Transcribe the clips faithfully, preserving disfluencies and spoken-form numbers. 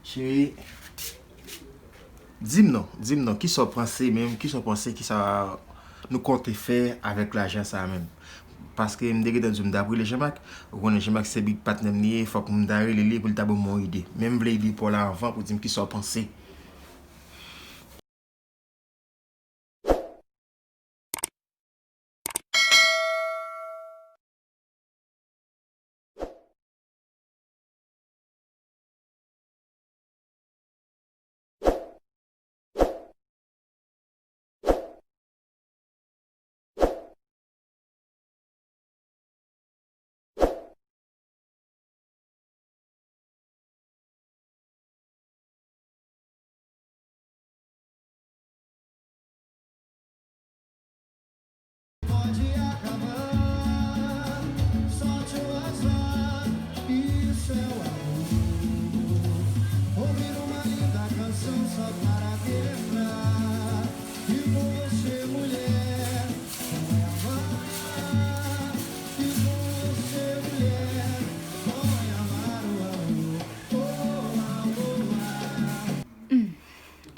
Cheri, di m non, di m non, kisa w panse menm, kisa w panse, kisa nou konte fè avèk lajan sa a menm? Paske m te gentan di w m t ap rele Jean Marc, ou konnen Jean Marc se big patnè m li ye, fòk m ta rele li pou l ta ban m yon ide. Men m vle ide pa w la anvan pou di m kisa w panse.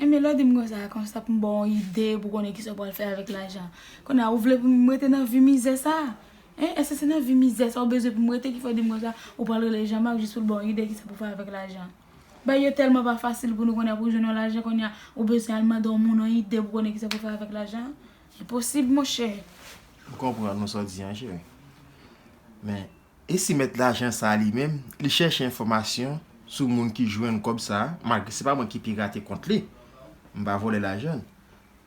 Enben, lè w di m konsa, konsa pou m ba w yon ide pou konnen kisa w pral fè avèk lajan. Kounye a, ou vle pou m rete nan vi mizè sa a? Hein? Èske se nan vi mizè sa a ou bezwen pou m rete ki fè w di m konsa, ou pral rele Jean Marc jis pou l ba w yon ide kisa pou fè avèk lajan? Bagay yo tèlman pa fasil pou nou konnen pou jwenn yon lajan, kounye a, ou bezwen al mande yon moun yon ide pou konnen kisa pou fè avèk lajan? Enposib, monchè. M konprann ou sa w di an, cheri. Men, e si mèt lajan sa a li menm, li chèche enfòmasyon sou moun ki jwenn kòb sa a, malgre se pa mwen ki pirate kont li, m pa vòlè lajan l.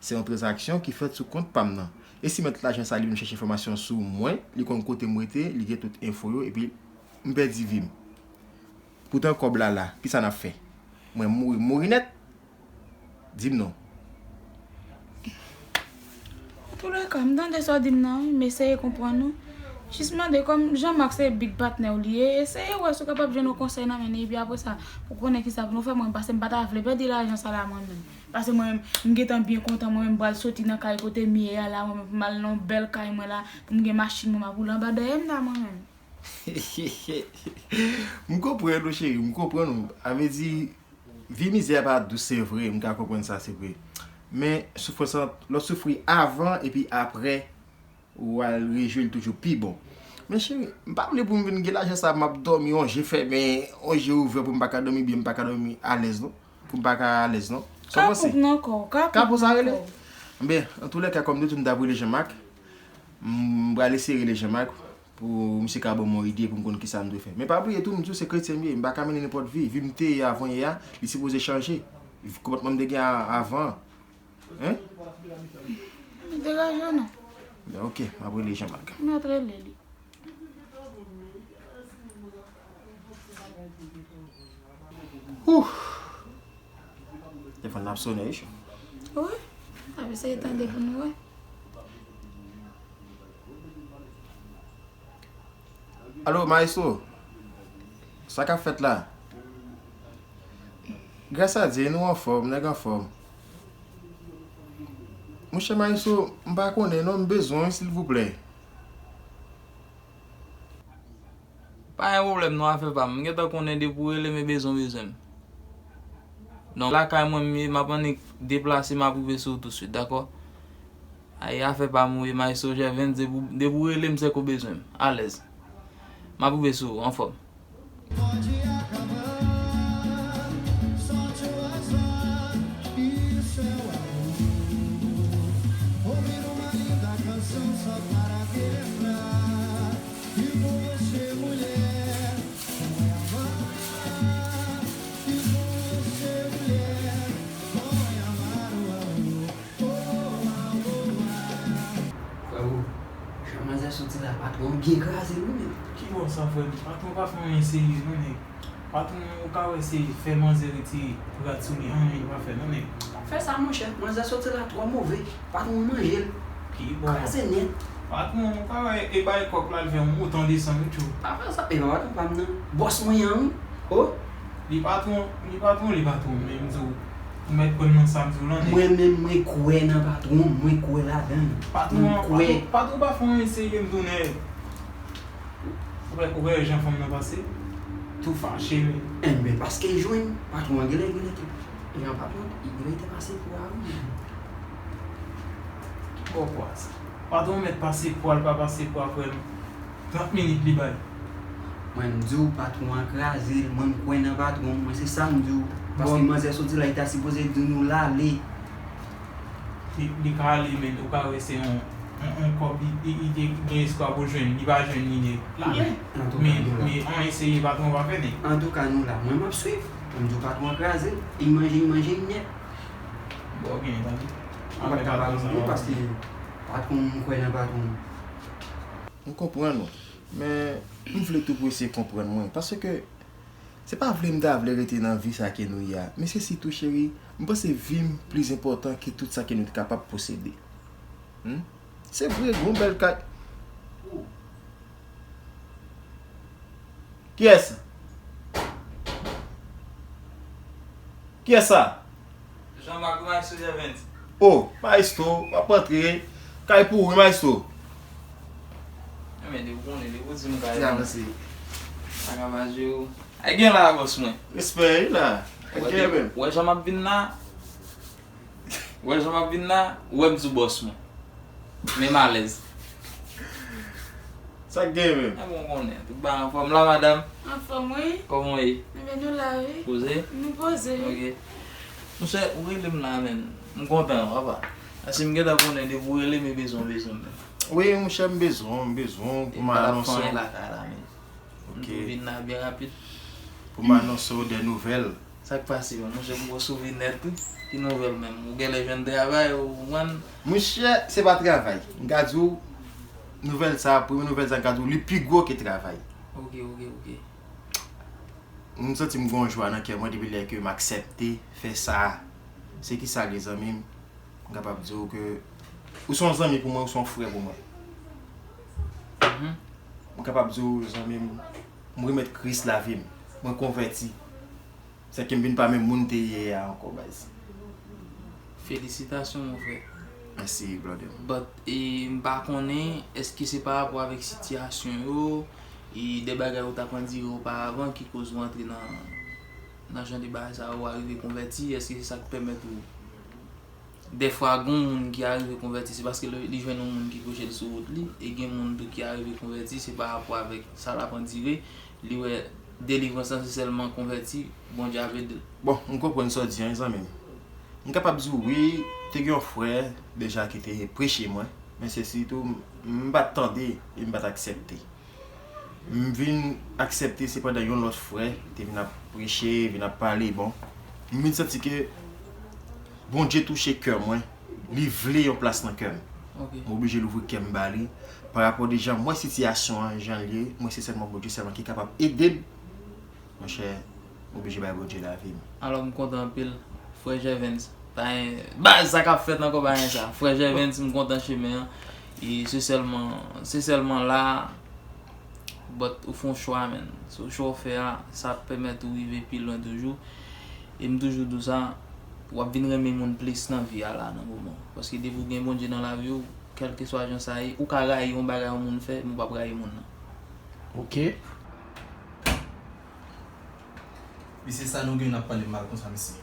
Se yon tranzaksyon ki fèt sou kont pa m nan. E si mèt lajan sa a li menm chèche enfòmasyon sou mwen, li konn kote m rete, li gen tout enfo yo, epi m pèdi vi m. Poutan kòb la la, kisa n ap fè? Mwen mouri, mouri nèt? Di m non. Antouleka, m tande sa w di m nan, wi, m eseye konprann ou. Jis mande, kòm Jean Marc se big patnè w li ye, eseye wè si w kapab jwenn yon konsèy nan men li, epi apre sa, pou konnen kisa pou nou fè, mwen, paske m pa ta vle pèdi lajan sa la mwen menm. Paske mwen menm, m gentan byen kontan, mwen menm, m pral soti nan kay kote m ye a la, mwen menm, pou m al nan yon bèl kay mwen la, pou m gen machin mwen, m ap woule anba dèyè m la, mwen menm. M konprann ou, cheri, m konprann ou. A vle di, vi mizè a pa dous, se vre, m ka konprann sa, se vre. Men, soufrans lan, lè w soufri avan epi aprè, ou al rejwi l toujou pi bon. Men, cheri, m pa vle pou m vin gen lajan sa, m ap dòmi, yon je fèmen, yon je ouvè, pou m pa ka dòmi byen, m pa ka dòmi alèz, non. Pou m pa ka alèz, non. Sa w panse? Kapon nan kò w, kapon nan kò w. Kapon sa rele? Enben, antouleka, kòm de tou m t ap rele Jean Marc, m pral eseye rele Jean Marc pou misye ka ban m yon ide pou m konn kisa m dwe fè. Men pa bliye tou, m di w se kretyen m ye, m pa ka mennen nenpòt vi. Vi m te ye avan yè a, li sipoze chanje. Konpòtman m te gen a-, avan an. Hein? M degaje w non. Ben, ok, m ap rele Jean Marc. Mèt rele li. Ouh! Telefòn nan ap sonnen, wi. Wi. N ap eseye tande pou nou wè. Alo, maestro. Sa k ap fèt la? Gras a Dye, nou anfòm, nèg anfòm. Monchè maestro, m pa konnen non, m bezwen w, silvouplè. Pa gen pwoblèm non, afè pa m. M gentan konnen depi w rele m, e bezwen w bezwen m. Non, lakay mwen m ye, m ap annik deplase, m ap rive sou ou tousuit, dakò? Ay, afè pa m ou ye, maestro Gervens, depi w, depi w rele m, se ke w bezwen m. Alèz. M ap rive sou ou, anfòm. Frèwo, jan manzè soti la, patwon an byen kraze l wi menm. Ki bò sa, frè m? Patwon pa fè anyen serye non, nèg. Patwon an, ou ka wè se fè manzè retire rad sou li, anyen li pa fè non, nèg. Pa fè sa, monchè. Manzè soti la twò move. Patwon an manje l. Ki bò? Kraze nèt. Patwon an, ou ka wè e bay kòk la, l fè yon motan desann wi, tchou. Pa fè sa. E pa patwon pa m nan. Bòs mwen an wi. O. Li patwon, li patwon, li patwon, men m di w, ou mèt kwè m nan sa m di w lan, nèg. Mwen menm, mwen kwè nan patwon m, mwen kwè ladan l. Patwon an, mwen kwè. Patwon, patwon pa fè anyen serye m di w, nèg. Ou wè, ou wè jan fanm nan pase? Tou fache, wi. Enben, paske jwenn patwon an, genlè, genlè te, jan patwon, genlè te pase pou a, wi. Bon, kwa sa. Patwon mèt pase pou a, l pa pase pou a, frè m. Trant minit li bay. Mwen, m di w, patwon an kraze l. Mwen, m kwè nan patwon. Mwen, se sa m di w. Paske manzè soti la, li ta sipoze di nou l ale. Li, li ka ale, men ou ka wè se yon, yon, yon kòb li, li, li te gen espwa pou l jwenn. Li pa jwenn li nèt. L ale. Men, men, an eseye, patwon pa fè nèg. Antouka, nou la. Mwen, m ap swiv. Mwen, m di w, patwon an kraze l. Li manje, li manje nèt. Bon, gen, tande. Ou pa t ka ba nou non, paske patwon, m kwè nan patwon. M konprann ou. Men, m vle tou pou eseye konprann mwen. Paske, se pa vle m ta vle rete nan vi sa ke nou ye a. Men se sitou, cheri, m panse vi m plis enpòtan ke tout sa ke nou te kapab posede. Hmm? Se vre, gon bèl kay. Kiyès? Kiyès sa? Jean-Marc Maestro Evans. Oh, Maestro, w ap antre. Kay pou ou, wi, Maestro. Enben, depi w konnen, depi w di m kay. Ti avanse. Sa ka pa jwe ou. Ay, gen la, bòs mwen. Respè, wi, la. Wè, gen menm. Wè, jan m ap vin la. Wè jan m ap vin la, ou wè m di w bòs mwen. Men m alèz. Sa k gen menm? E bon, konnen, tout bagay anfòm la, madanm? Anfòm, wi. Kòman w ye? Enben, nou la, wi. Poze? Nou poze, wi. Ok. Monchè, ou rele m la, menm. M kontan, papa. Paske m gentan konnen depi w rele m, e bezwen w bezwen m menm. Wi, monchè, m bezwen w, m bezwen w pou m anonse w. E pa la fanyen lakay la, menm. Ok. M tou vin la byen rapid. Pou m anonse w de nouvèl. Sa k pase, menm? Monchè, m bòs ou vin nèt, wi. Ki nouvèl menm? Ou genlè jwenn travay, ou konprann? Monchè, se pa travay. M ka di w, nouvèl sa, premye nouvèl sa, m ka di w, li pi gwo ke travay. Ok, ok, ok. M santi m gen yon jwa nan kè mwen depi lè ke m aksepte fè sa. Se ki sa, li, zanmi m? M kapab di w ke ou se yon zanmi pou mwen, ou se yon frè pou mwen. Mhm. M kapab di w, zanmi m, m remèt Kris lavi m. Mwen konvèti. Sèke m vin pa menm moun m te ye a ankò, baz. Felisitasyon, mon frè. Mèsi, brother. But, e, m pa konnen, èske se pa rapò avèk sitiyasyon yo, e de bagay ou t ap andire oparavan ki koz ou antre nan, nan jan de bagay sa yo, ou arive konvèti, èske se sa k pèmèt ou Dèfwa, gen yon moun ki arive konvèti, se paske li, li jwenn yon moun ki kouche l sou wout li, e gen moun tou ki arive konvèti, se pa rapò avèk sa l ap andire, li wè delivrans lan se sèlman konvèti, Bondye ap ede l. Bon, m konprann sa w di an, zanmi m. M kapab di w, wi, te gen yon frè deja ki te preche mwen, men se sitou m, m pa t tande e m pa t aksepte. M vin aksepte se pandan yon lòt frè te vin ap preche, vin ap pale, bon. M vin santi ke Bondye touche kè mwen, li vle yon plas nan kè m. Ok. M oblije louvri kè m ba li. Pa rapò de jan m wè sitiyasyon an, jan l ye, mwen se sèlman Bondye sèlman ki kapab ede m. Monchè, m oblije bay Bondye lavi m. Alò, m kontan anpil. Frè Jèvens, pa gen, baz, sa k ap fèt ankò, pa gen sa. Frè Jèvens, m kontan chemen an. E se sèlman, se sèlman la, but ou fè yon chwa, man. So, chwa w fè a, sa ap pèmèt ou rive pi lwen toujou. E m toujou di w sa, w ap vin renmen moun plis nan vi a la, nan moman. Paske depi w gen Bondye nan lavi w, kèlkeswa jan sa ye, ou ka rayi yon bagay yon moun fè, men w p ap rayi moun nan. Ok. Mesye sa nou gen n ap pale mal konsa, mesye.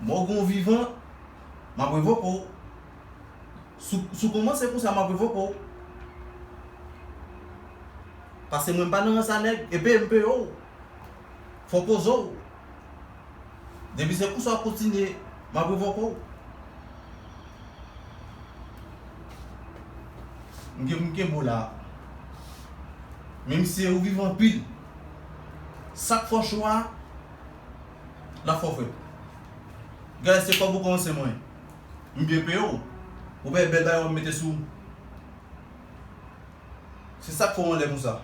Mò gen w vivan, m ap revoke w. Si w, si w kòmanse konsa, m ap revoke w. Paske mwen m pa nan rans a nèg, e peye m peye w. Fò w poze w. Depi se konsa w ap kontinye, m ap revoke w. M gen pou m kenbe w la. Men misye, ou vivan anpil. Sa k fè w cho a, l ap fè w frèt. Gade, se kòb ou kòmanse mwen. M byen peye w. Ou pa wè bèl bagay w ap mete sou ou. Se sa k fè w anlè konsa.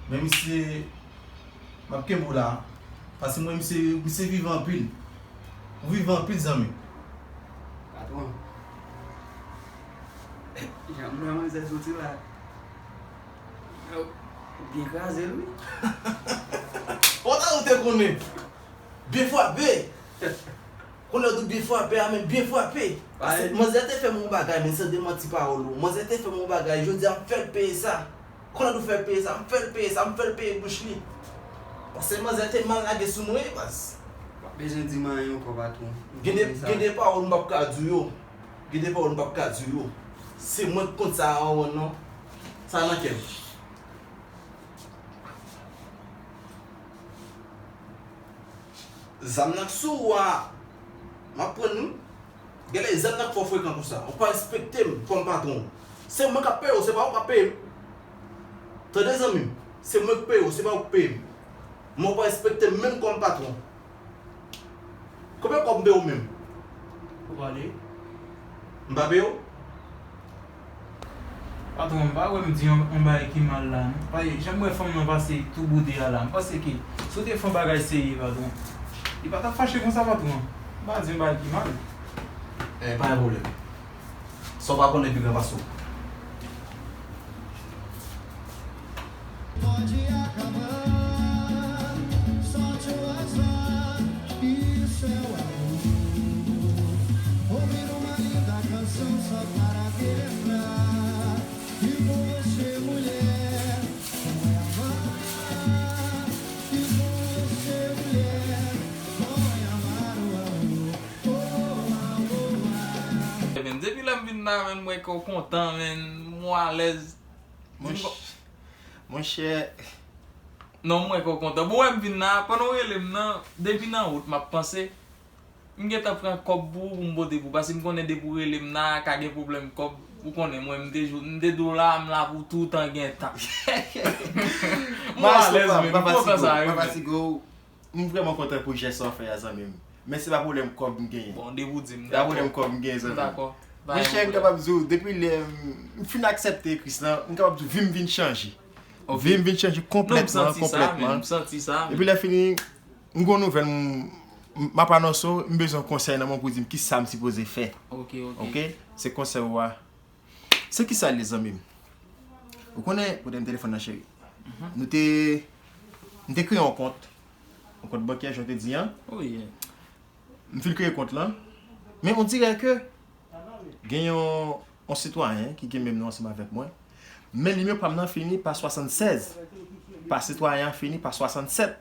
Men misye, m ap kenbe w la. Paske mwen, misye, misye vivan anpil. Ou vivan anpil, zanmi. Patwon. Jan m wè manzè soti la. Ou byen kraze l, wi. Kontan ou te konnen. Byen frape. Konnen w te byen frape a, men byen frape. Paske manzè te fè m yon bagay, men san demanti pawòl ou. Manzè te fè m yon bagay, jodi a m fè l peye sa. Konn nou fè l peye sa, m fè l peye sa, m fè l peye bouch li. Paske manzè te mal lage sou mwen, baz. W ap bezwen di m anyen ankò, patwon. Gen de, gen de pawòl m p ap ka di w yo. Gen de pawòl m p ap ka di w yo. Se mwen k konn sa a, Ronn, non. Sa nan kè m. Zam nan k sou ou a, m ap pran l wi. Genlè zam nan k fò frekan konsa. Ou pa respekte m kòm patwon. Se mwen k ap peye w, se pa ou k ap peye m. Tande zanmi m, se mwen k peye w, se pa ou k peye m. Men ou pa respekte m menm kòm patwon. Konbyen kòb m peye w menm? Ou pale? M pa peye w? Patwon, m pa wè m di yon, yon bagay ki mal la, non. Paske jan m wè fanm nan pase tou boude a la, m panse ke si w te fè yon bagay serye, patwon, li pa t ap fache konsa, patwon. M pa di yon bagay ki mal. Eh, pa gen pwoblèm. Sa w pa konnen pi gran pase w. Pode acabar, solte o azar, isso é o amor. Ouvir uma linda canção só para relembrar. E com você, mulher, não é amar. E com você, mulher, não é amar o amor. Oh, amor. Men depi lè m vin la, men m wè ke w kontan, men m alèz. Monchè. Non, m wè ke w kontan. Bon, wè m vin la, pandan w rele m nan, depi nan wout m ap panse. M gentan pran kòb pou ou, pou m pote pou ou, paske m konnen depi w rele m la, ka gen pwoblèm kòb. Ou konnen, mwen, m te, m te di w la, m la pou toutan gen tan. M alèz, men m kontan sa, wi. M vrèman kontan pou jès sa w fè a, zanmi m. Men se pa pwoblèm kòb m genyen. Bon, depi w di m, dakò. Se pa pwoblèm kòb m genyen, zanmi m. Dakò. Monchè, m kapab di w, depi lè m fin aksepte Kris lan, m kapab di w, vi m vin chanje. Vi m vin chanje konplètman, konplètman. M santi sa, men m santi sa. Epi lè fini, m gon nouvèl, m, m ap anonse w, m bezwen konsèy nan men w pou di m kisa m sipoze fè. Ok, ok. Ok? Se konsèy w a. Se kisa l ye, zanmi m? Ou konnen, kote m telefòn nan, cheri? Nou te, m te kreye yon kont. Yon kont bankyè, jan w te di an. Oh, yeah. M fin kreye kont lan. Men on dirè ke gen yon, yon sitwayen ki gen menm non ansanm avèk mwen. Men nimewo pa m nan fini pa swasannsèz. Pa sitwayen an fini pa swasannsèt.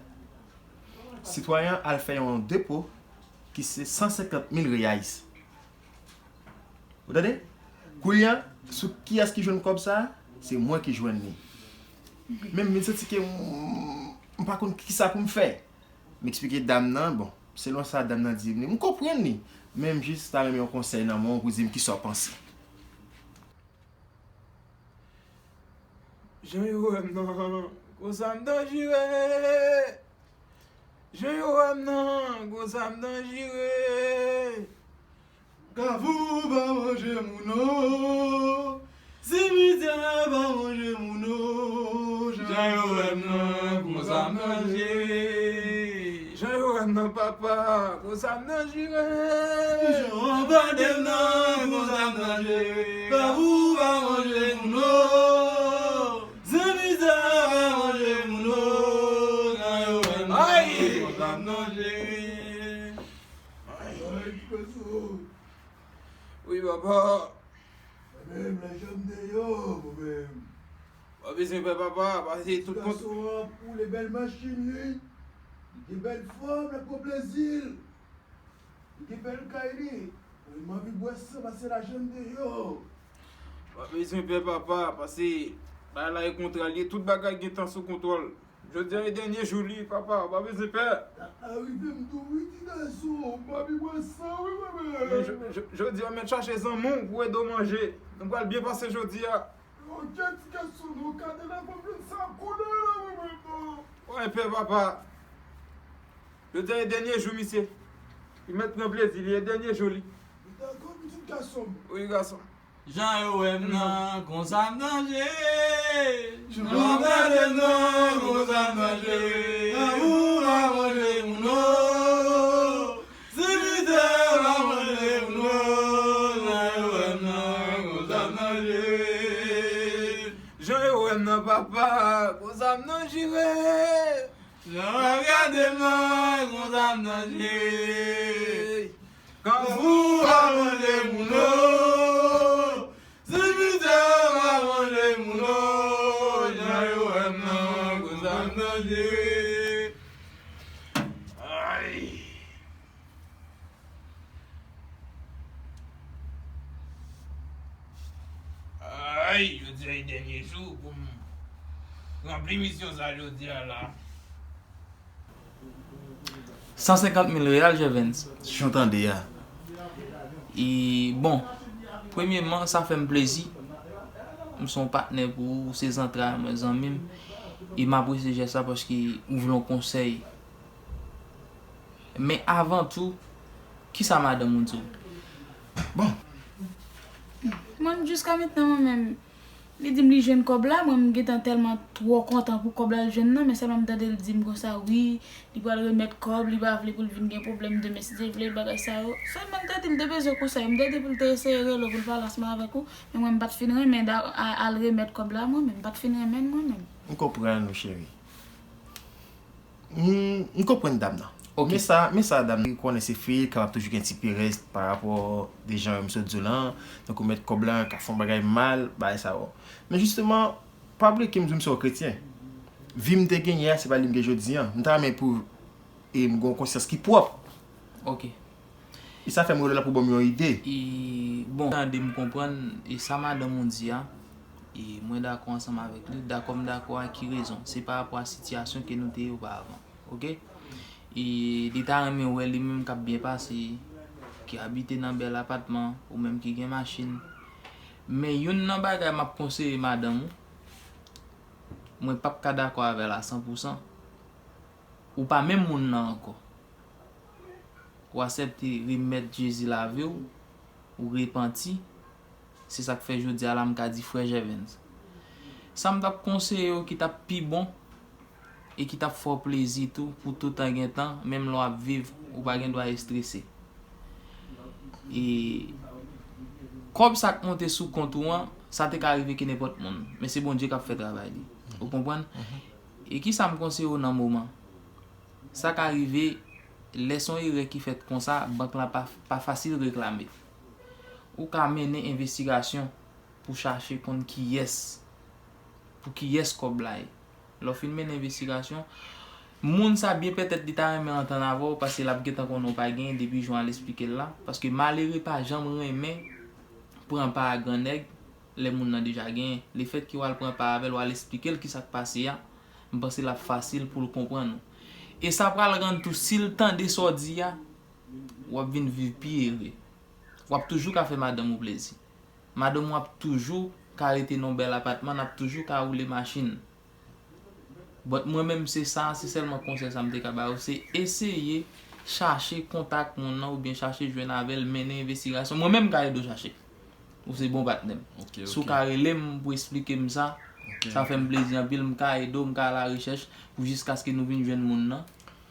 Sitwayen an al fè yon depo ki se san senkant mil reais. Ou tande? Kounye a, sou kiyès ki jwenn kòb sa a? Se mwen ki jwenn li. Men m vin santi ke m, m pa konn kisa pou m fè. M eksplike dam nan, bon, selon sa dam nan di m, m konprann li. Men m jis ta renmen yon konsèy nan men w pou di m kisa w panse. Jan yo wè m nan, konsa m danjere. Jan yo wè m nan, konsa m danjere. Kafou pa manje moun o. Simitè pa manje moun o. Jan yo wè m nan, konsa m danjere. Jan yo wè m nan, papa, konsa m danjere. Jan yo gade m nan, konsa m danjere. Kafou pa manje moun o. Simitè pa manje moun o. Jan yo wè m nan, konsa m danjere. Ay, ki pase w? Wi, papa. Mwen menm, lajan m deyò, mwen menm. Pa bezwen pè, papa, pase tout kont. Ti gason an ap woule bèl machin, wi. Li gen bèl fòm, l ap pran plezi l. Li gen bèl kay, li. Mwen menm, m anvi bwè san, pase lajan m deyò. Pa bezwen pè, papa, pase bagay la e kontralye, tout bagay gen tan sou kontwòl. Jodi a e dènye jou li, papa, ou pa bezwen pè. Dat la rive m tou wi, ti gason, m pa vin bwè san wi, mwen menm. Men j-, j-, jodi a mèt chache zanmi w pou ede w manje. Nou pral byen pase jodi a. Ok, ti gason, nou ka de la fanm vin sa kounye a la, mwen menm non. Wi, pè, papa. Jodi a e dènye jou misye. Li mèt pran plezi li, e dènye jou li. Dakò, pitit gason m. Wi, gason. Jan yo wè m nan, konsa m danjere. Jan yo gade m nan, konsa m danjere. Kafou pa manje moun o. Simitè pa manje moun o. Jan yo wè m nan, konsa m danjere. Jan yo wè m nan, papa, konsa m danjere. Jan yo gade m nan, konsa m danjere. Kafou pa manje moun o. Simitè pa manje moun o. Ay. Ay, jodi a e dènye jou pou m ranpli misyon sa jodi a la. San senkant mil reyal, Jevens. Jan w tande a. E, bon, premyeman, sa fè m plezi. M se yon patnè pou ou, ou se zantray mwen, zanmi m. E m apresye jès la paske ou vle yon konsèy. Men avan tou, kisa madanm ou di w? Bon. Mwen, jiska mentnan, mwen menm, li di m li jwenn kòb la, mwen, m gentan tèlman twò kontan pou kòb la l jwenn nan, men sèlman m tande l di m konsa, wi, li pral remèt kòb, li pa vle pou l vin gen pwoblèm demen, si Dye vle, bagay sa yo. Sèlman m te di l te bezwen konsèy, m te di pou l te eseye rele w pou l pale ansanm avèk ou, men mwen, m pa t fin renmen da, a, al remèt kòb la, mwen menm, m pa t fin renmen l, mwen menm. M konprann ou, cheri. M, m konprann dam nan. Ok. Men sa, men sa dam nan, li konnen se fi, li kapab toujou gen ti perèz pa rapò de jan m sot di w lan, tankou mèt kòb la ka fè yon bagay mal, bagay sa yo. Men jisteman, pa bliye ke m di w m se yon kretyen. Vi m te genyen a, se pa li m gen jodi a. M ta renmen pou, e, m gen yon konsyans ki pwòp. Ok. E sa fè m rele w la pou ban m yon ide. E, bon, tande m konprann, e sa madanm ou di a, e mwen dakò ansanm avèk li. Dakò m dakò a ki rezon? Se pa rapò a sitiyasyon ke nou te ye oparavan, ok? E li ta renmen wè li menm k ap byen pase, ki abite nan bèl apatman, ou menm ki gen machin. Men youn nan bagay m ap konseye madanm ou, mwen p ap ka dakò avè l a san pou san. Ou pa menm moun nan ankò. Ou aksepte remèt Jezi lavi w, ou repanti. Se sa k fè jodi a la m ka di frè Jèvens. Sa m t ap konseye w ki t ap pi bon e ki t ap fè w plezi tou pou toutan gen tan, menm lè w ap viv, ou pa gen dwa estrese. E kòb sa k monte sou kont ou an, sa te ka rive ke nenpòt moun. Men se Bondye k ap fè travay li. Ou konprann? E kisa m konseye w nan moman? Sa ka rive, lè se yon erè ki fèt konsa, bank la pa, pa fasil reklame. Ou ka mennen envestigasyon pou chache konn kiyès, pou kiyès kòb la ye. Lè w fin mennen envestigasyon, moun sa byen petèt li ta renmen antann avè w paske l ap gentan konnen w pa genyen depi jan w al esplike l la. Paske malere pa janm renmen pran pa a gran nèg lè moun nan deja genyen. Lefètke w al pran pa avè l, w al esplike l kisa k pase a, m panse l ap fasil pou l konprann ou. E sa pral rann tou, si l tande sa w di a, w ap vin viv pi ere. W ap toujou ka fè madanm ou plezi. Madanm ou ap toujou ka rete nan yon bèl apatman, n ap toujou ka woule machin. But mwen menm se sa, se sèlman konsèy sa m te ka ba w, se eseye chache kontak moun nan oubyen chache jwenn avè l, mennen envestigasyon. Mwen menm m ka ede w chache. Ou se bon patnè m. Ok, ok. Si w ka rele m pou esplike m sa, ok, sa fè m plezi anpil, m ka ede w, m ka al a rechèch pou jiskaske nou vin jwenn moun nan.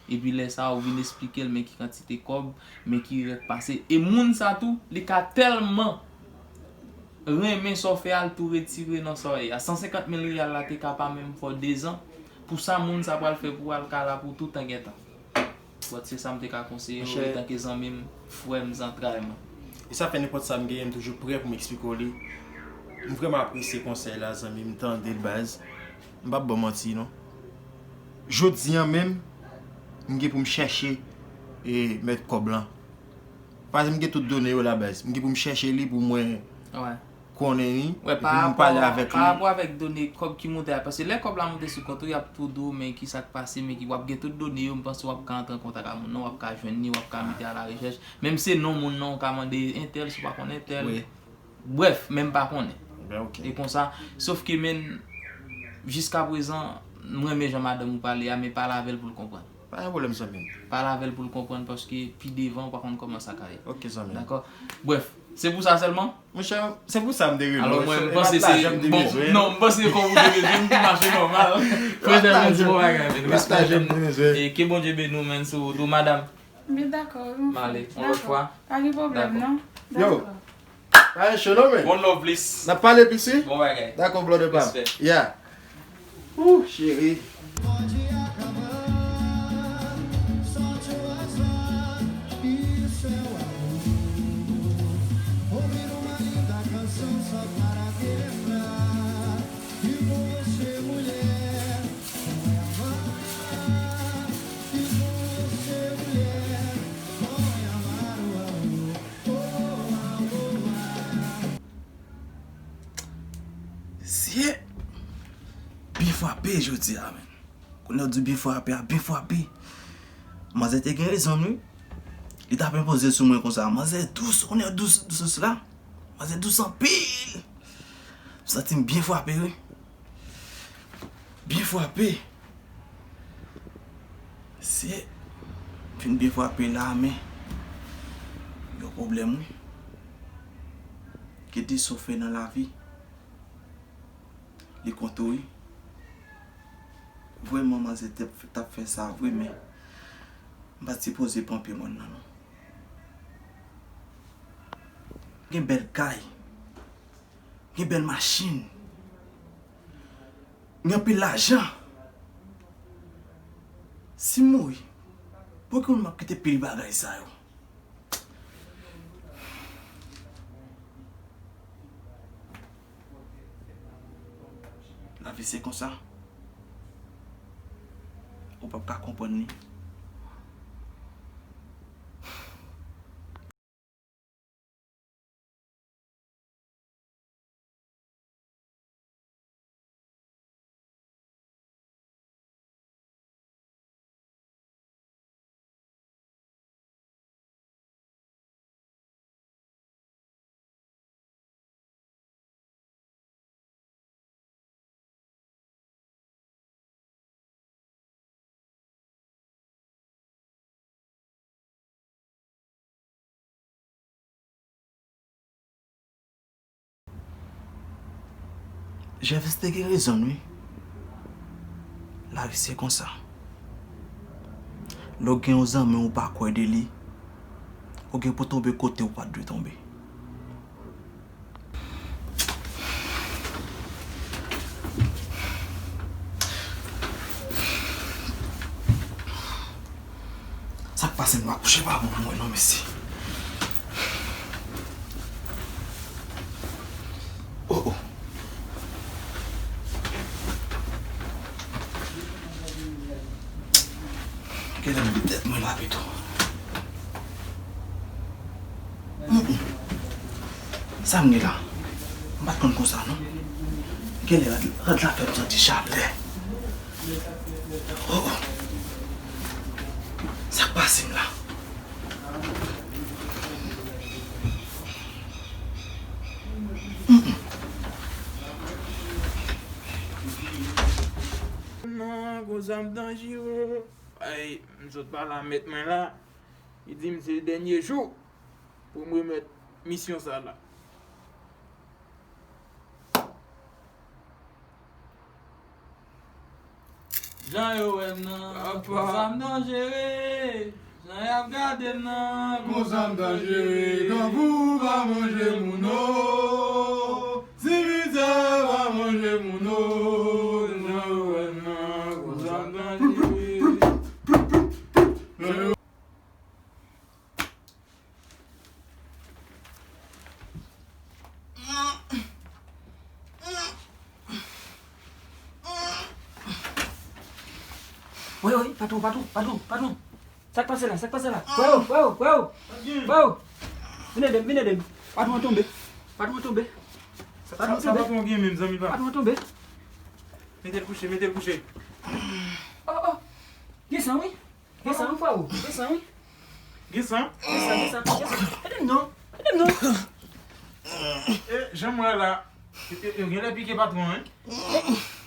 Epi lè sa a, ou vin esplike l men ki kantite kòb, men ki erè k pase. E moun sa tou, li ka tèlman renmen sa w fè a, l tou retire nan sa w ye a. San senkant mil reyal la te ka pa menm fè w dezan. Pou sa, moun sa pral fè pou w a, l ka la pou toutan gen tan. But se sa m te ka konseye w, monchè, antanke zanmi m, frè m, zantray mwen. E sa fè nenpòt sa m genyen, m toujou prè pou m eksplike w li. M vrèman apresye konsèy la, zanmi m, tande l baz. M p ap ba w manti, non. Jodi a menm, m gen pou m chèche, e, mèt kòb lan. Paske m gen tout done yo la, baz. M gen pou m chèche li pou mwen konnen li, epi m pale avèk li. Pa rapò avèk done kòb ki monte a, paske lè kòb la monte sou kont ou, y ap tou di w, men ki sa k pase, men ki, w ap gen tout done yo, m panse w ap ka antre an kontak ak moun nan, w ap ka jwenn li, w ap ka mete a la rechèch. Menm se non moun nan, w ka mande entèl, si w pa konn entèl. Wi. Brèf, men m pa konnen. Ben, ok. E konsa, sof ke, men, jiska prezan, m renmen jan madanm ou pale a, men pale avè l pou l konprann. Pa gen pwoblèm, zanmi m. Pale avè l pou l konprann, paske pi devan, ou pa konn kòman sa ka ye. Ok, zanmi m. Dakò? Brèf, se pou sa sèlman? Monchè, se pou sa m te rele w. Alò, mwen, m panse se, bon, non, m panse kòm ou te rele m, m mache nòmal. Frè Jèvens, bon bagay, men. Respè, jèn. E ke Bondye beni w, men, sou wout ou, madanm. Men dakò, wi, mon frè. M ale, yon lòt fwa. Pa gen pwoblèm, non. Yo. Dakò. Pa gen cho non, men. One love, please. N ap pale plis, wi? Bon bagay. Dakò, brother pa m. Respè. Yeah. Ooh, cheri. frape jodi a, men. Kounye a w di byen frape a, byen frape. Manzè te gen rezon l, wi. Li t ap enpoze sou mwen konsa. Manzè dous, kounye a dous, dous la. Manzè dous anpil. M santi m byen frape, wi. Byen frape. Se fin byen frape la, men yon pwoblèm, wi. Gen de sa w fè nan lavi, li konte w, wi. Vrèman, manzè t ap, t ap fè sa vre, men m pa t sipoze pran pye mòn nan, non. Gen bèl kay, gen bèl machin, gen anpil lajan. Si m mouri, pou ki moun m ap kite pil bagay sa yo? Lavi se konsa. Ou p ap ka konprann li. Jèvis te gen rezon l, wi. Lavi se konsa. Lè w gen yon zanmi ou pa kwè de li, ou gen pou tonbe kote ou pa t dwe tonbe. Sa k pase m akouche pa bon pou mwen non, mesye. Oh, oh. Genlè m vide tèt mwen la pito. Mm, mm. Sa m gen la? M pa t konn konsa non. Genlè rad, rad la fè m santi chalè. Oh, oh. Sa k pase m la? Mm, mm. Non, gon zam danjere. Ay, m sot pale a mèt mwen la. Li di m se dènye jou pou m remèt misyon sa la. Jan yo wè m nan, gon zam danjere. Jan y ap gade m nan, gon zam danjere. Grangou pa manje moun o. Simitè pa manje moun o. Jan yo wè m nan, gon zam danjere. Woy, woy, patwon, patwon, patwon, patwon. Sa k pase la? Sa k pase la? Woy, woy, woy, woy. Woy. Vin ede m, vin ede m. Patwon an tonbe. Patwon an tonbe. Patwon an tonbe. Patwon an tonbe. Mete l kouche, mete l kouche. Oh, oh. Gen san, wi. Gen san wi, freo. Gen san wi. Gen san? Gen san, gen san, gen san. Ede m non. Ede m non. E, jan m wè la, yo, yo genlè pike patwon an, wi.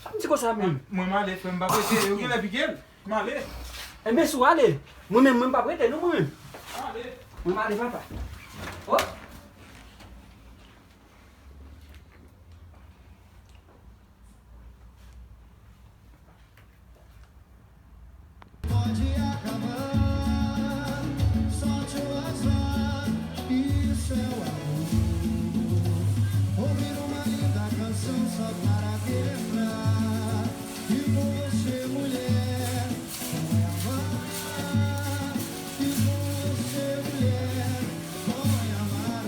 Sa m di konsa menm? Mwen m ale, frè m, m p ap rete. Yo genlè pike l. M ale. Enben, si w ale, mwen menm, mwen m p ap rete non, mwen menm. M ale. Mwen m ale, papa. Oh. Pode acabar, solte o azar, isso é o amor. Ouvir uma linda canção só para relembrar que com você, mulher, vou amar. Que com você, mulher, vou amar.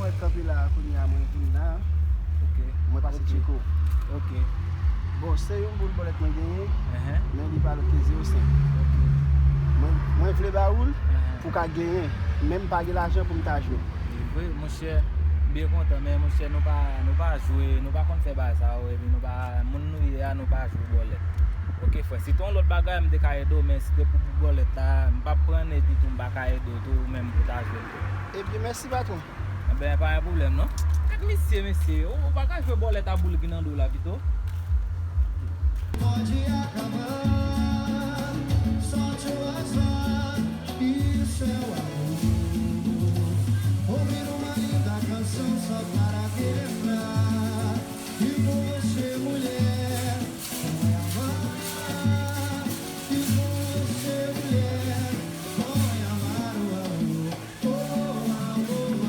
Mwen kanpe la a kounye a, mwen vin la. Ok. Mwen pase tcheke w. Ok. Bon, se yon boul bòlèt mwen genyen, men li pa lòt ke zewo senk. Ok. Mwen, mwen vle ba ou l pou w ka genyen, men m pa gen lajan pou m ta jwe. E vre, monchè, m byen kontan, men monchè, nou pa, nou pa jwe, nou pa konn fè bagay sa yo, epi nou pa, moun nou ye a, nou pa jwe bòlèt. Ok, frè, si te yon lòt bagay, m te ka ede w, men si te pou boul bòlèt la, m p ap pran n ditou, m pa ka ede w tou, ou menm pou w ta jwe l tou. Ebyen, mèsi, patwon. Enben, pa gen pwoblèm, non. Gad misye, mesye, ou, ou pa ka jwe bòlèt a boul ki nan do w la, pito? Pode acabar, só te vazar, isso é o amor. Ouvir uma linda canção só para relembrar. E com você, mulher, foi amar. E com você, mulher, foi amar o amor. Oh, amor.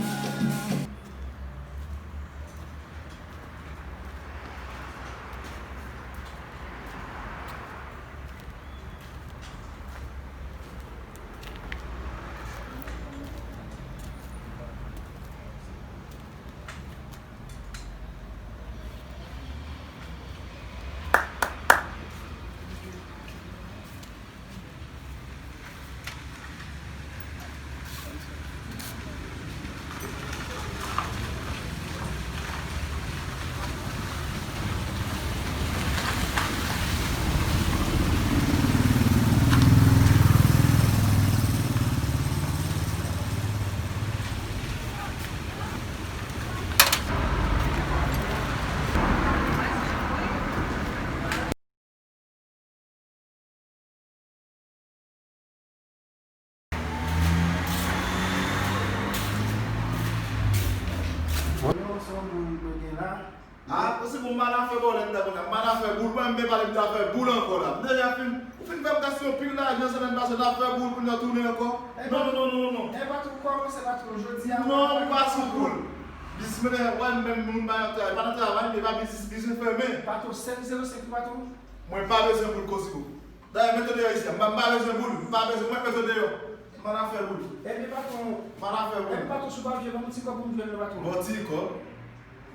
Mwen, se yon boul mwen gen la. Ah, se pou m pa nan afè bòlèt la kounye a, m pa nan afè boul, mwen, m pe pale m nan afè boul ankò la. M deja fin, ou fin fè m gaste yon pil lajan semèn pase nan afè boul pou n tounen ankò. Non, non, non, non, non. E patwon, kòmanse patwon, jodi a. Non, m pa sou boul. Biznis mwen, wè, m menm, moun pa nan travay, pa nan travay, men pa biznis, biznis fèmen. Patwon, sèt zewo senk, patwon. Mwen pa bezwen boul Cosico. Dayè, mete w deyò isi a. M pa, m pa bezwen boul. M pa bezwen, mwen mete w deyò. M pa nan afè boul. Ebyen, patwon. M pa nan afè boul. Ebyen, patwon, si w pa vle, ban m yon ti kòb pou m jwenn yo, patwon. Bon, ti kòb.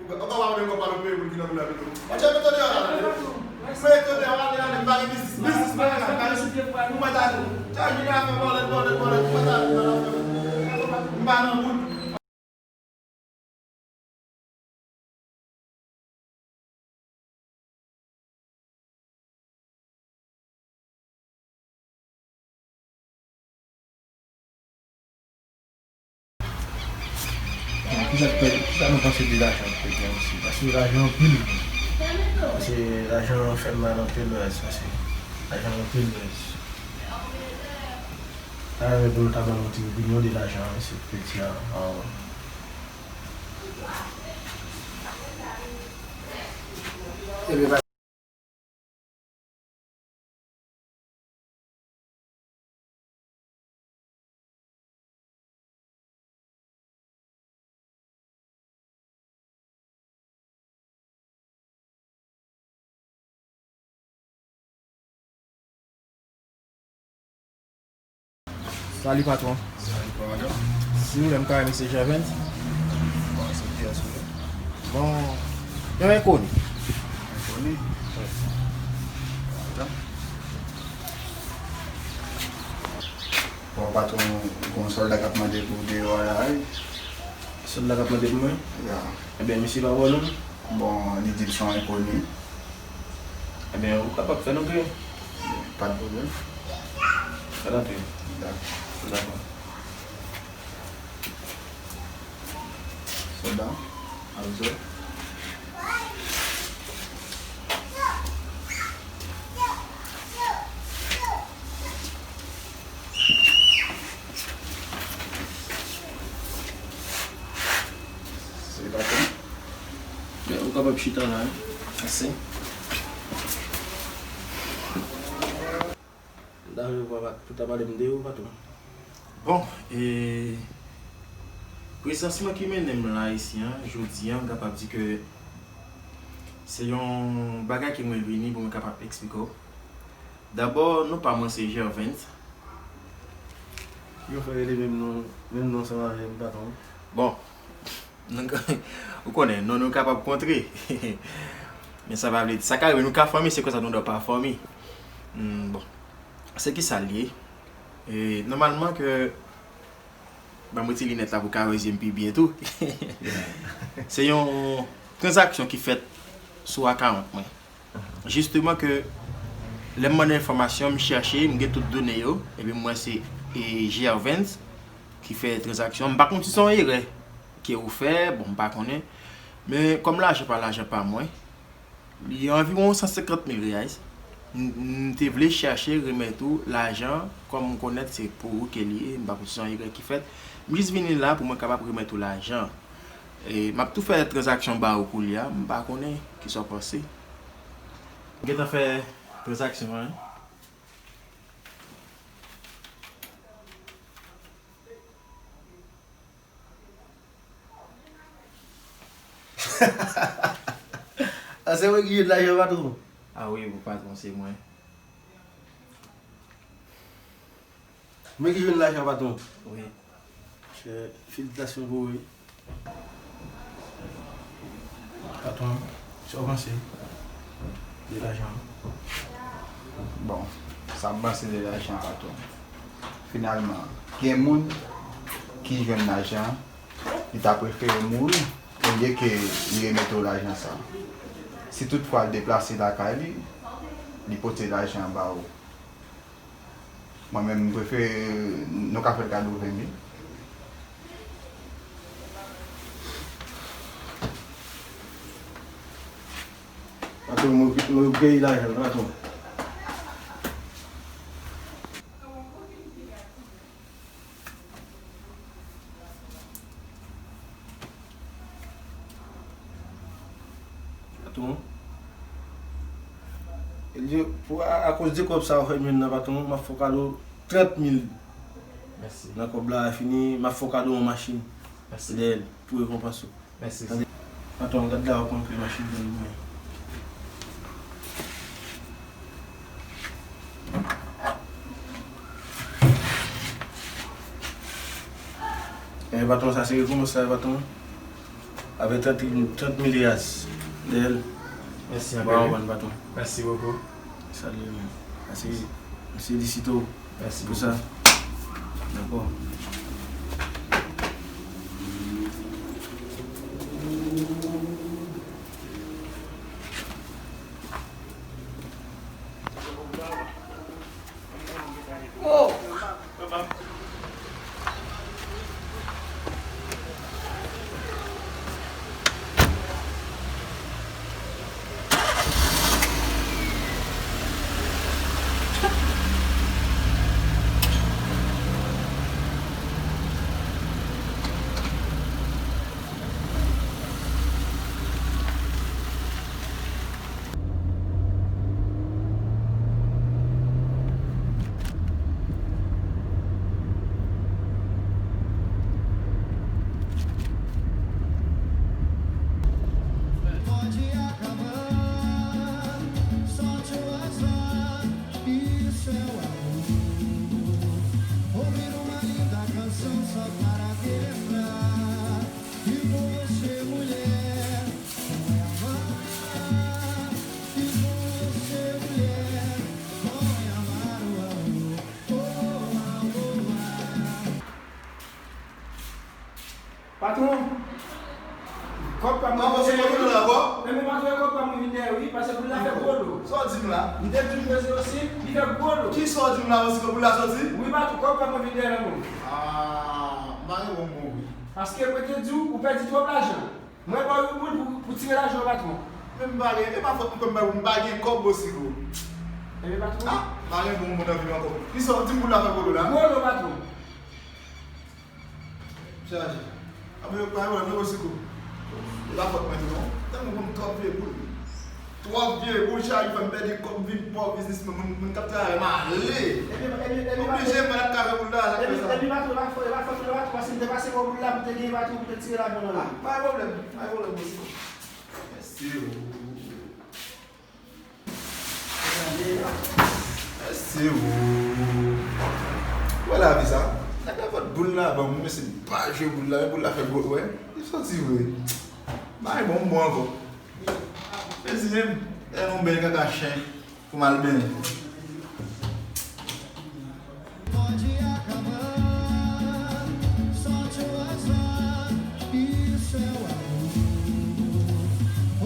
Ou pa, ou pa wè kòb pa nou peye boul ki nan boul la pito. Monchè, mete w deyò la. Ebyen, patwon. Mete w deyò, ale, ale, m pa gen biznis. Biznis mwen la, m pa gen sou pye pou al. Pou mwen ta di. Chay vin afè bòlèt, bòlèt, bòlèt. Pou mwen ta di, m pa nan afè boul. M pa nan boul. Bon, kisa k pèdi, kisa nou panse de lajan k pèdi an isi? Paske lajan anpil. Paske lajan fè mal anpil, rès, paske lajan anpil, rès. Ta renmen pou nou ta ban nou ti opinyon de lajan an, isi, k pèdi an. Ebyen, Salut, patwon. Salut, kòmandan. Silvouplè, m ka wè mesye Gervens? Bon, se kiyès ou ye? Bon, yon enkoni. Enkoni? Wi. Kòmandan? Bon, patwon, gen yon sòlda k ap mande pou deyò a la, wi. Sòlda k ap mande pou mwen? Ya. Ebyen, misye pa ba w non? Bon, li di l se yon enkoni. Ebyen, ou kapab fè l antre. Pa de pwoblèm. Fè l antre. Dakò. Dakò. Sòlda, al zò. Se pa bon. Men ou kapab chita la, wi. Mèsi. M ta vle w pa, pou ta pale m de ou, patwon. Bon, e, prezans mwen ki mennen m la isi an, jodi an, m kapab di ke se yon bagay ke mwen vini pou mwen kapab eksplike w. Dabò, non pa mwen se Gervens. Yo fè rele menm non, menm non ansanm avè m, patwon. Bon, Ou konnen, non nou kapab kontre. Men sa pa vle di, sa ka rive nou ka fanmi, se konsa nou dwe pa fanmi. Hmm, bon. Se ki sa l ye? E, nòmalman ke, ban mwen ti linèt la pou ka wè zye m pi byen tou. Se yon tranzaksyon ki fèt sou akawont mwen. Jisteman ke lè m mande enfòmasyon, m chèche, m gen tout done yo, epi m wè se, e, Gervens ki fè tranzaksyon. M pa konn si se yon erè ke ou fè, bon, m pa konnen. Men kòm lajan pa lajan pa mwen, li anviwon san senkant mil reais. M, m te vle chèche remèt ou lajan, kòm m konèt se pou ou ke li ye, m pa konn si se yon erè ki fèt. M jis vini la pou mwen kapab remèt ou lajan. E, m ap tou fè tranzaksyon ba ou koulye a, m pa konnen kisa w panse. M gentan fè tranzaksyon an. A, se mwen ki jwenn lajan, patwon? A wi, wi, patwon, se mwen. Mwen ki jwenn lajan, patwon? Wi. Monchè, felisitasyon pou ou, wi. Patwon, sa w panse de lajan an? Bon, sa m panse de lajan an, patwon. Finalman, gen moun ki jwenn lajan, li ta prefere mouri olye ke li remete w lajan sa. Si toutfwa l deplase lakay li, li pote lajan an ba ou. Mwen menm, m prefere nou ka fè l kado ven mil. Patwon, mwen, mwen peye lajan l, patwon. Patwon. Ebyen, pou, a, akoz de kòb sa ou fè m jwenn nan, patwon, m ap fè w kado trant mil. Mèsi. Nan kòb la fini, m ap fè w kado yon machin. Mèsi. Dèyè l, pou rekonpans ou. Mèsi. Patwon, gad la, w ap rantre machin nan mwen. E, patwon, sa se rekonpans la, patwon. Avèk trant, trant mil reais dèyè l. Mèsi anpil. Bon, patwon. Mèsi bokou. Salye, men. Mèsi. M felisite w. Mèsi pou sa. Dakò. Pode acabar, solte o azar, isso é o amor. Ouvir uma linda canção só para relembrar. E com você, mulher, não é amar. E com você, mulher, não é amar o amor. Oh, amor. Patwon, kòb pa m. Patwon, se kote la ankò? Ebyen, patwon, e kòb pa m vin dèyè, wi, paske boul la fè gwo lo. Sa w di m la? M te di w jwe zero sis, li fè gwo lo. Kisa w di m la, Bosiko, boul la soti? Wi, patwon, kòb pa m vin dèyè, non. Ah, m pa gen bon bon, wi. Paske mwen te di w, ou pèdi twòp lajan. Mwen ba w yon boul pou, pou tire lajan, patwon. Men m pa gen, e pa fòt mwen, m pa, m pa gen kòb, Bosiko. Ebyen, patwon. Ah, m pa gen bon bon nan vi m ankò. Kisa w di m, boul la fè gwo lo la? Gwo lo, patwon. Chaje. A, men yo pa yo, men Bosiko. E pa fòt mwen tou, non. Tèlman m konn twòp vye boul. Twòp vye boul, chaje, fè m pèdi kòb, m vin pòv, biznismen, moun, moun k ap travay avè m ale. Ebyen, ebyen, ebyen, oblije, m pa t ap ka fè boul la, sa k fè sa. Ebyen, ebyen, patwon, e pa fòt, e pa fòt, e pa fòt, paske m te pase bò boul la, m te gen, patwon, pou te tire lajan nan men m. Ah, pa gen pwoblèm, pa gen pwoblèm, Bosiko. Mèsi, o. Mèsi, o. Wè lavi sa. Nèg la pot boul la ban mwen, mesye, m pa jwe boul la, men boul la fè gwo, wè. Soti vre. Bay bon, m bon ankò. Mezi menm, lè nou benyen kaka chen pou m al benyen. Pode acabar, solte o azar, isso é o amor.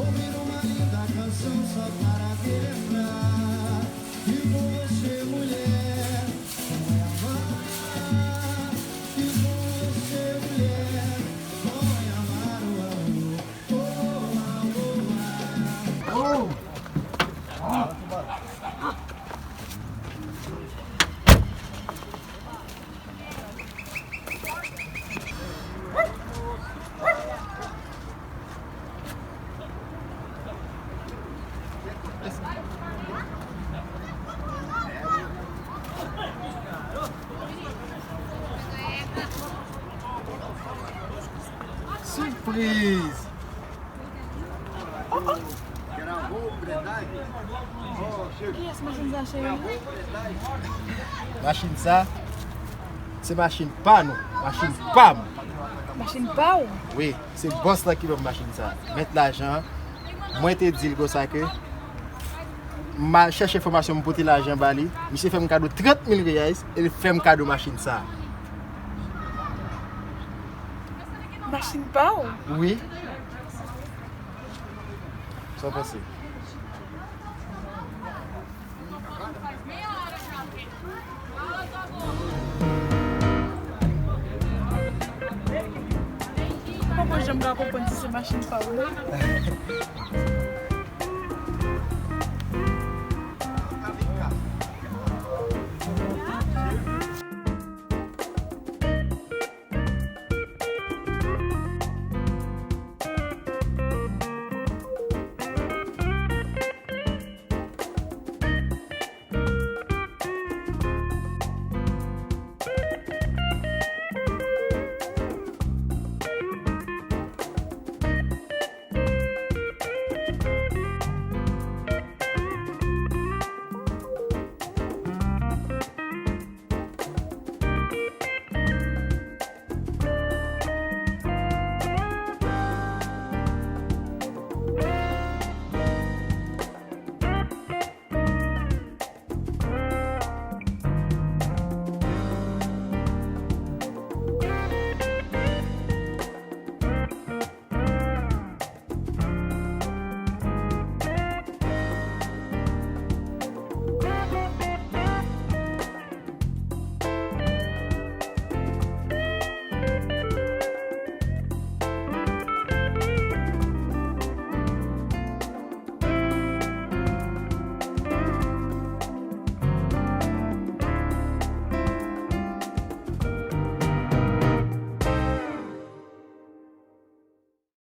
Ouvir uma linda canção só para relembrar. E com você, mulher, não é amar. E com você, mulher, não é amar o amor. Oh, amor, amor. Sipriz! Oh, oh. Kiyès machin sa, cheri? Machin sa, se machin pa nou, machin pa m. Machin pa w? Wi, se bòs la ki ban m machin sa. Mèt lajan an, mwen te di l konsa ke m al chèche enfòmasyon, m pote lajan ba li. Misye fè m kado trant mil reais e l fè m kado machin sa. Machin pa w? Wi. Sa w panse? Mwen poko janm ka konprann si se machin pa w, non.